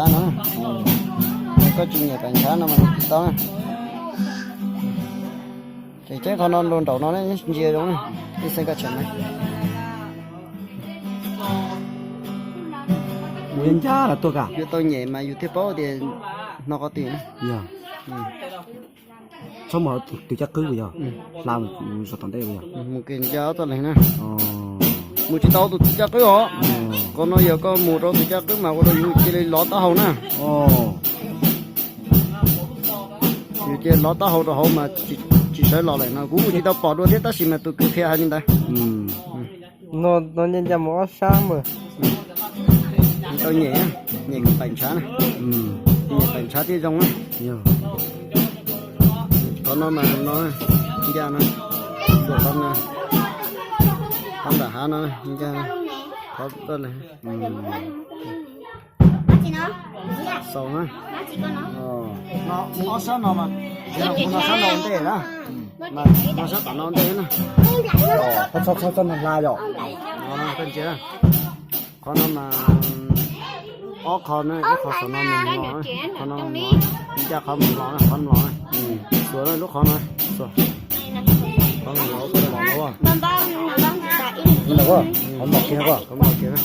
Ntshav no, koj tsis nyiam pais ntshav no mas tsis tau na. Ces tseeb qhov no nraum no ntsia zoo, ib xeeb koj tseem na. Ncaj los tuaj ka. Yus tau nyem mas yus thiaj paub tias hnov qhov twg. Yog. Txhob mus tus caj qwb yog hla mus tom ntej yog. Mus kev ncaj txoj leeg na. Mus tsis tau tus caj qwb os. Qhov no yog koj mus rau tus caj qwb mas ua rau yus cia li lov taub hau na. Yus cia li lov taub hau rau hauv mas tsis sawv los lawm no. Kuv mus tsis tau pom dua thiab tab sis mas tus kwv qhia hais li ntawd. No ncaj ncaj mus ob sab mas. Tau nyem, nyem kom pais ntshav na. Nyem pais ntshav thiaj zoo na. Qhov no mas no ncaj no, qhov no, qhov nram hav no ncaj, qhov xaus na. Ob sab no mas, kuv no sab no ua ntej na, mas no sab tom no ua ntej na. Txhob txhob no hla yom. Koj ntsia, qhov no mas ob qho na, ib qho saum no mus mlom, qhov no mus mlom, ncaj qhov mus mlom na, qhov mlom na. Xuas lub qhov no, xuas. Qhov mlom, qhov mlom no, qhov mlom kiag, qhov mlom kiag na.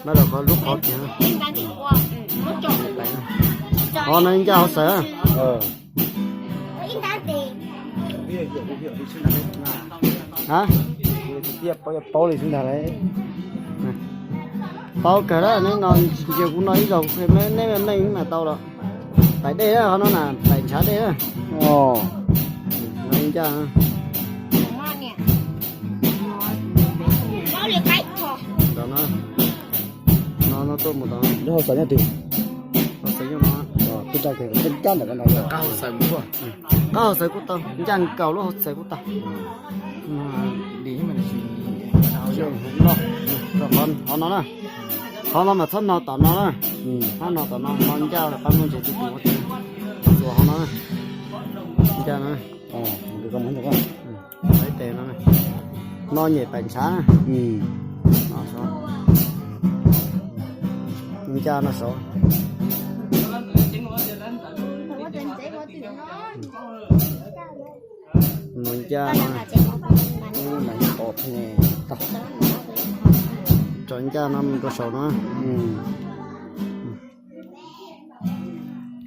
Nyob rau qhov lub qhov kiag na. Qhov no ncaj hauv xaws. A, paub kawg lawm, neb no ntsia kuv no ib zaug, neb meej mas tau lawm. Pais dej na, qhov no na, pais ntshav dej na. Ncaj. No, no tuaj mus tod. Lub hauv xaws nyob twg? Hauv xaws nyob no. Qab hauv xaws kuj tau, ncaj nkaus lub hauv xaws kuj tau. Qhov no na, qhov no mas txhob no tom no na, txhob no tom no, no ncaj qab muaj ntses twb tus ua tiag, xuas qhov no na, ncaj no. Ib tes no, no nyem pais ntshav na. Ncaj no saud. No ncaj no, tso ncaj no mus rau saum no.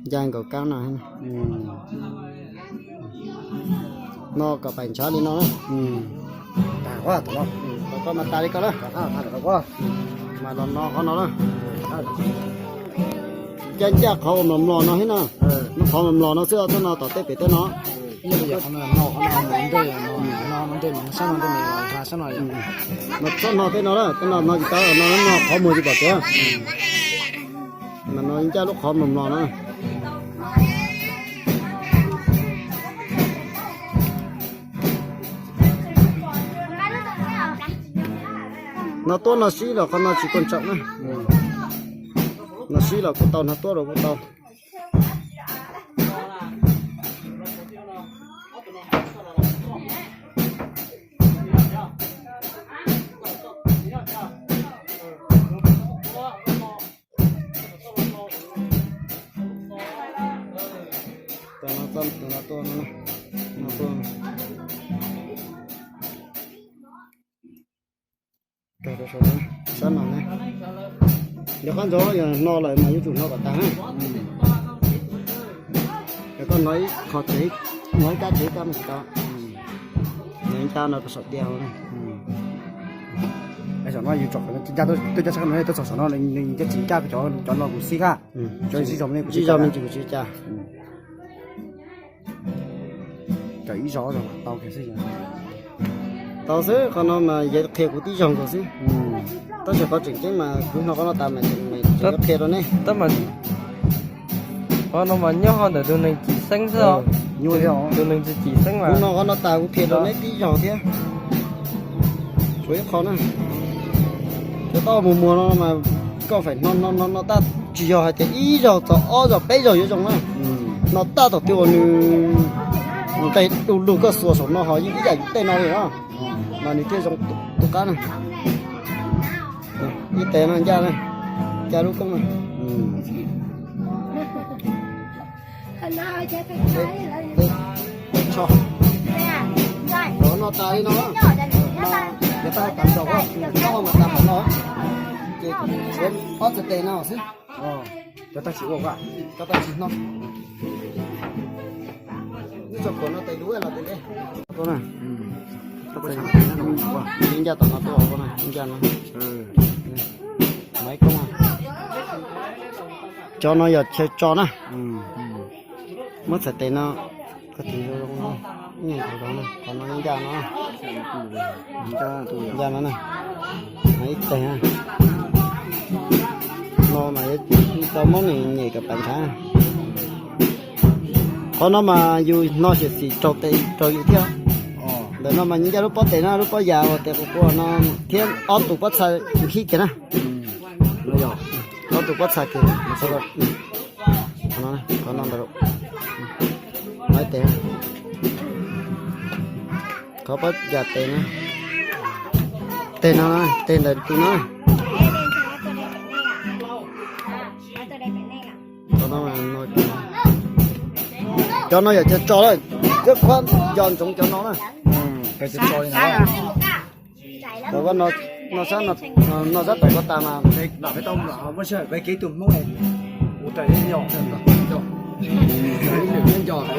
Ncaj nkaus kab no. No kom pais ntshav li no na. Koj mas tas li koj na. Mas los no qhov no na. Ncaj ncaj qhov uas mlom mlom no thiab na. Lub qhov mlom mlom no xwb, txhob no tom tej pem tej no. Mas txhob no tej no na, tej no no tsis tau, no no qhov muag tsis pom kev. Mas no ncaj lub qhov mlom mlom na. No tuaj no sib los qhov no tsis kuj tsaum na. No sib los kuj tau, no tuaj los kuj tau. Tus no tuaj, tus no tuaj, no tuaj. Sab no ne, yog qab ntxov yog no lawm mas yuav tsum no kom tag na. Yog koj hnov ib qho tsev, hnov ib kab tsev kab mus tsis tau. Nws ncaj no rau saum tiaj hauv. Saum no yus tsom ncaj tuaj cov sab no, tuaj txog saum no nws ncaj tsis ncaj cov no kuv xib kab. Sib zog me ntsis kuv tsis ncaj. Cov ib zog tau kiag xwb. Tau xwb, qhov no mas yog qhia kuv tib zog nkaus xwb. Tab sis qhov tseem ceeb mas kuv hnov qhov no tas mas tseem qhia rau neb. Qhov no mas nyob hauv ntawm tus neeg cim xeeb xwb. Tus neeg tsis cim xeeb mas kuv hnov qhov no tas kuv qhia rau neb tib zog thiab. Tshuav ib qho na, cov taub hau muag muag no mas koj feem no no no no tab tsis yog hais tias ib zaug txog ob zaug peb zaug yuav zoo na. No tab tom twg uas nws nqes du lug koj xuas saum no ho yeej ib yam yus tej no li na. Mas nws thiaj zoo tus qab na. Ib tes no ncaj na, ncaj lub koob na. Tso, los noj tas li no, no, yog tab tom zaum, noj mas tas qhov no, ces ob txhais tes no xwb. Cov tab tsis ua, cov tab tsis no. Wb tso khuam no tes dub los tes deb. Ncaj tom no tuaj, ncaj no. Maiv koob. Cov no yog chaw tso na. Muab txhais tes no, koj tis zoo zoo no, ib nyuag ntau zoo na, qhov no ncaj no. Ncaj no na. Ib teg na. No mas yuav tau muab nws nyem kom pais ntshav. Qhov no mas yus no xyuam xim raug tes raug yus thiab. Ntawm no mas ncaj lub pob tes na, lub pob yas uas tes quas quas no thiab ob tug pob txha khib kiag na. Ob tug pob txha kiag. Qhov no ntawd, qhov pob yas tes na, tes no, tes ntawm tus no. Cov no yog cov tso lawm, cov qhuab nco ntsoov cov no na. Cov no, no sab, no sab tawm ko tas mas,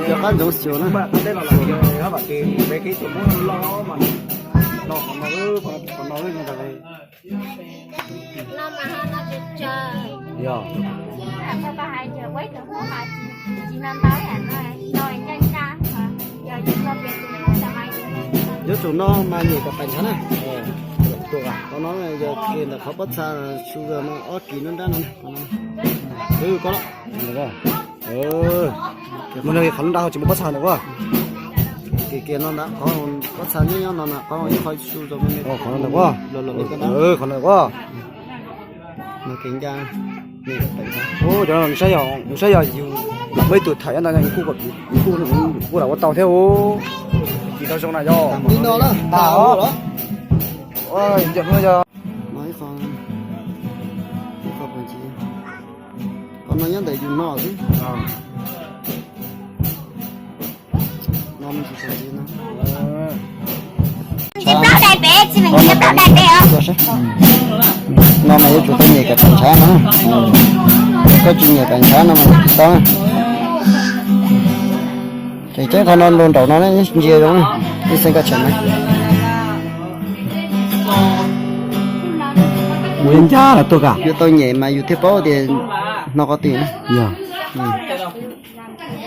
cov qab ntsoov xyuas na. Yog, yuav tsum no mas nyem kom pais ntshav na. Qhov no yog kiag ntawm qhov pob txha su no ob kis nruab nrab no. Koj, mus no qhov nruab nrab ho tsis muaj pob txha ntawm koj. Kiag kiag no ntag, qhov pob txha nyob nyob no na, qhov ib qho su zoo, qhov no ntawm koj. Qhov no ntawm koj. Cov no nws saib yog, nws saib yog yus muaj ib tug tham nyob ntawd, kuj lam ua tau thiab. Kis tau zoo na yog. Qhov no nyob ntawm yus no xwb. No mas yuav tsum tau nyem kom pais ntshav no. Koj tsis nyem kom ntshav no mas tsis tau. Ces ceeb qhov no nraum no ntsia zoo, ib xeeb koj tseem na. Ua ncaj los tuaj kam. Yuav tau nyem mas yus thiaj paub tias no qhov twg. Yog.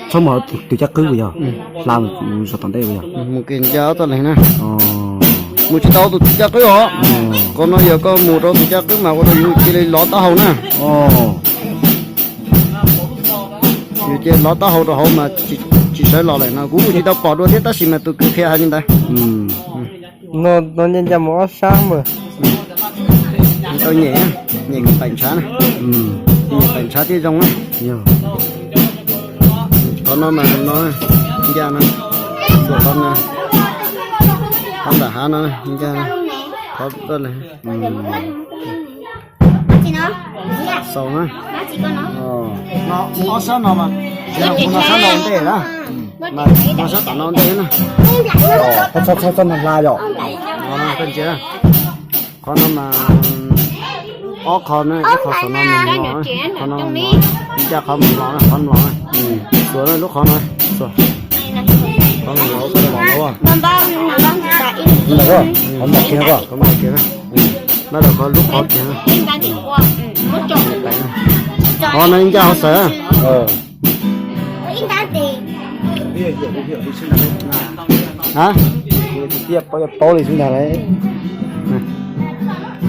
Txhob mus tus caj qwb puas yog? Hla mus tom ntej puas yog? Mus kev ncaj txoj leeg na. Mus tsis tau tus caj qwb os. Qhov no yog koj mus rau tus caj qwb mas ua rau yus cia li lov taub hau na. Yus cia li lov taub hau rau hauv mas tsis sawv los lawm no. Kuv mus tsis tau pom dua thiab tab sis mas tus kwv qhia hais li ntawd. No ncaj ncaj mus ob sab mas. Tau nyem, nyem kom pais ntshav na. Nyem pais ntshav thiaj zoo na. Qhov no mas no ncaj no. Qhov no, qhov nram hav no ncaj no. Qhov xaus na. Ob sab no mas, kuv no sab no ntej na. Mas no sab tom no ntej na. Txhob txhob no hla yom. Koj ntsia, qhov no mas ob qho na, ib qho tom no mus no, qhov no ncaj qhov mus los na, qhov los na. Xuas na lub qhov no, xuas. Qhov los los, qhov los los, qhov los kiag na. Qhov los kiag na. Nab los qhov lub qhov kiag na. Qhov no ncaj qhov xaws. Ha, paub li xwb ntag lauj.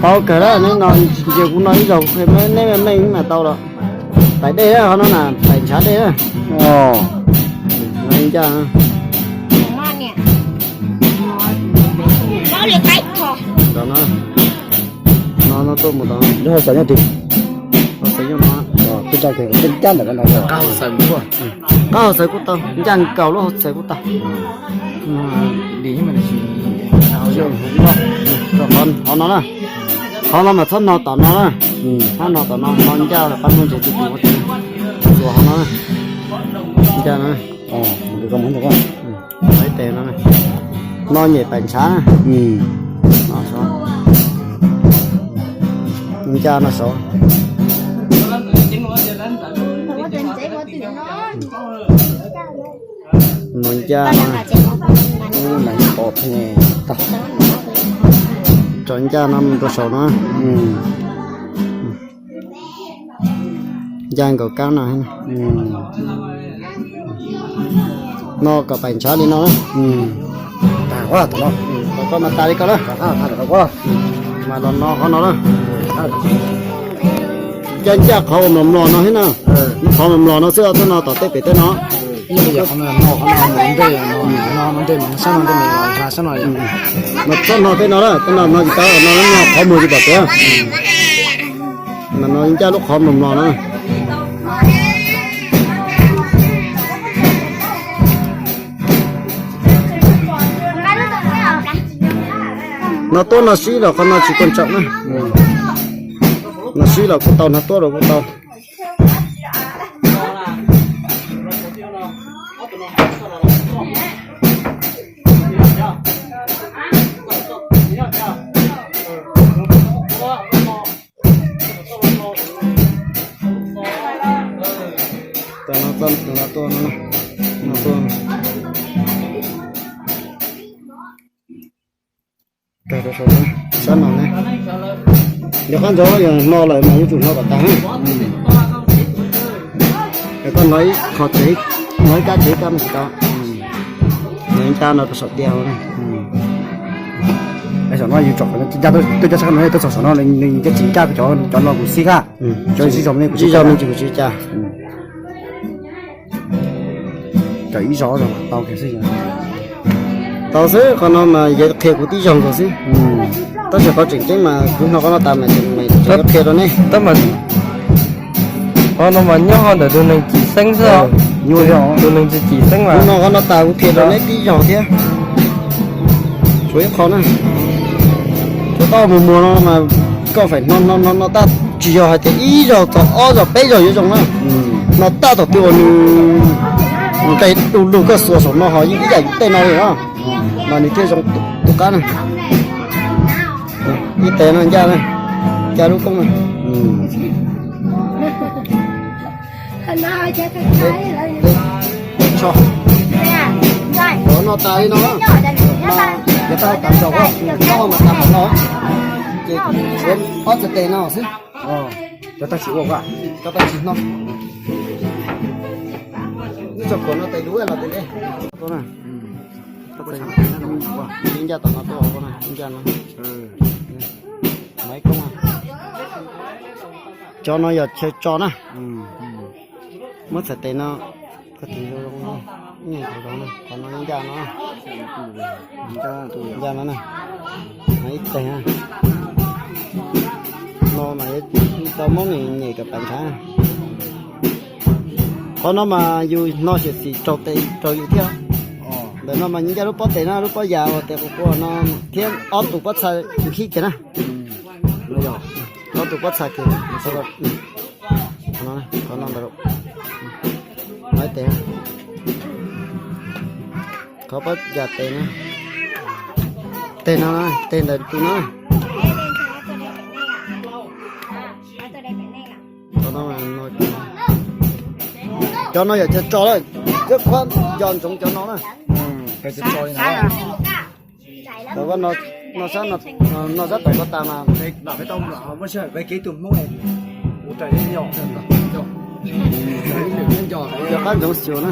Paub kawg lawm, neb no ntsia kuv no ib zaug, neb meej mas tau los. Pais dej, qhov no na, pais ntshav dej. Ncaj. Tom no, no tuaj mus tom no. Lub hauj xaws nyob twg? Hauj xaws nyob no. Qab hauj xaws kuj tau, ncaj nkaus lub hauj xaws kuj tau. Qhov no na, qhov no mas txhob no tom no na, txhob no tom no, no ncaj qab ntuj ntses twb tus ua tau. Xuas qhov no na. Ncaj no, tes no, no nyem pais ntshav na. No saud, ncaj no saud. No ncaj no, ub, neev pom pheej tag. Tso ncaj no mus rau saum no. Ncaj nkaus kab no. No kom pais ntshav li no. Koj mas tas li koj na. Mas los no qhov no na. Ncaj ncaj qhov uas mlos mlos no thiab na. Qhov mlos mlos no xwb, tej no tom tej pem tej no. Mas txhob no tej no na, tej no no tsis tau, no qhov muag tsis pom tiag. Mas no ncaj lub qhov mlos mlos no. No tuaj no sib los qhov no tsis quan trọng na. No sib los kuj tau, no tuaj los kuj tau. Tau no, tau no tuaj, no tuaj. Kag rau saum no, sab no ne. Yog qab ntxauv yog no lawm mas yuav tsum no kom tag na. Yog koj hnov ib qho tsev, hnov ib kab tsev kab no tsis tau. Ncaj no rau saum tiaj hauv na. Saum no yus tsom qhov no ncaj, tuaj cov sab no tuaj txog saum no nws ncaj tsis ncaj, cov no kuv xib kab. Cov sib zog me kuv sib zog me ntsis kuv tsis cas. Cov ib zog tau kiag xwb. Tau xwb, qhov no mas yog qhia kuv tib zog nkaus xwb. Tab sis qhov tseem ceeb mas kuv hnov qhov no tas mas tseem qhia rau nej. Tab mas qhov no mas nyob hauv ntawm tus neeg cim xeeb xwb. Tus neeg tsis cim xeeb mas kuv hnov qhov no tas kuv qhia rau neb tib zog thiab. Tshuav ib qho na, tshuav tau mus muag no mas koj feem no no no no tab tsis yog hais tias ib zaug txog ob zaug peb zaug yuav zoo na. No tab tom twg uas nws nqes du lug koj xuas saum no ho yeej ib yam yus tej no li na. Mas nws thiaj zoo tus qab na. Ib tes no ncaj na, ncaj lub koob na. Qhov no tas li no, yog tau tas zaum, tau mas tas qhov no, ces ob txhais tes no xwb. Cov tag tsis ua, cov tag tsis no. Nyob tso khuam no tes dub los tes deb. Ncaj tom no tuaj, ncaj no. Maiv koob. Cov no yog chaw tso na. Muab txhais tes no, qhov no ncaj no. Ncaj no na. Ib teg no mas tau muab nws nyem kom pais ntshav. Qhov no mas yus no xyem xim raug tes raug yus thiab. Ntawm no mas ncaj lub pob tes na, lub pob yas uas tes quas quas no thiab ob tug pob txha khib kiag na. Ob tug pob txha kiag. Qhov no ntawd, qhov pob yas tes na, tes no, tes ntawm tus no. Cov no yog cov tso lawm, kab qhuab nco ntsoov cov no na. Tau no sab, no sab tawm ko tas mas. Cov qab ntsoov xyuas na.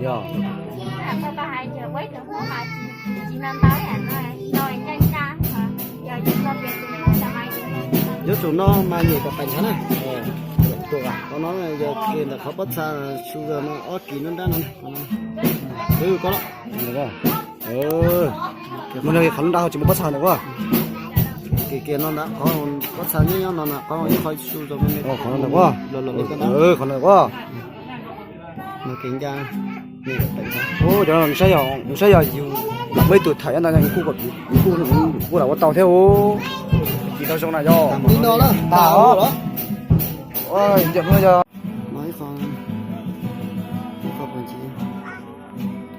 Yog. Yuav tsum no mas nyem kom pais ntshav na. Qhov no yog ntawm qhov pob txha su no ob kis nruab nrab no. Ko, mus no qhov nruab nrab ho tsis muaj pob txha ntawm ko. Kiag kiag no ntag, qhov pob txha nyob nyob no na, qhov ib qho su zoo me me. Qhov no ntawm ko. Qhov no ntawm ko. Ua, cov no nws saib yog, nws saib yog yus muaj ib tug tham nyob ntawd, nws kuj, nws kuj, kuj lam ua tau thiab os. Tsis tau zoo na yog. Ua, ib qho, ib qho,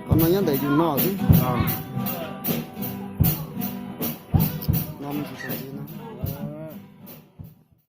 qhov no nyob ntawm yus no xwb. No me ntsis tau ntxiv no.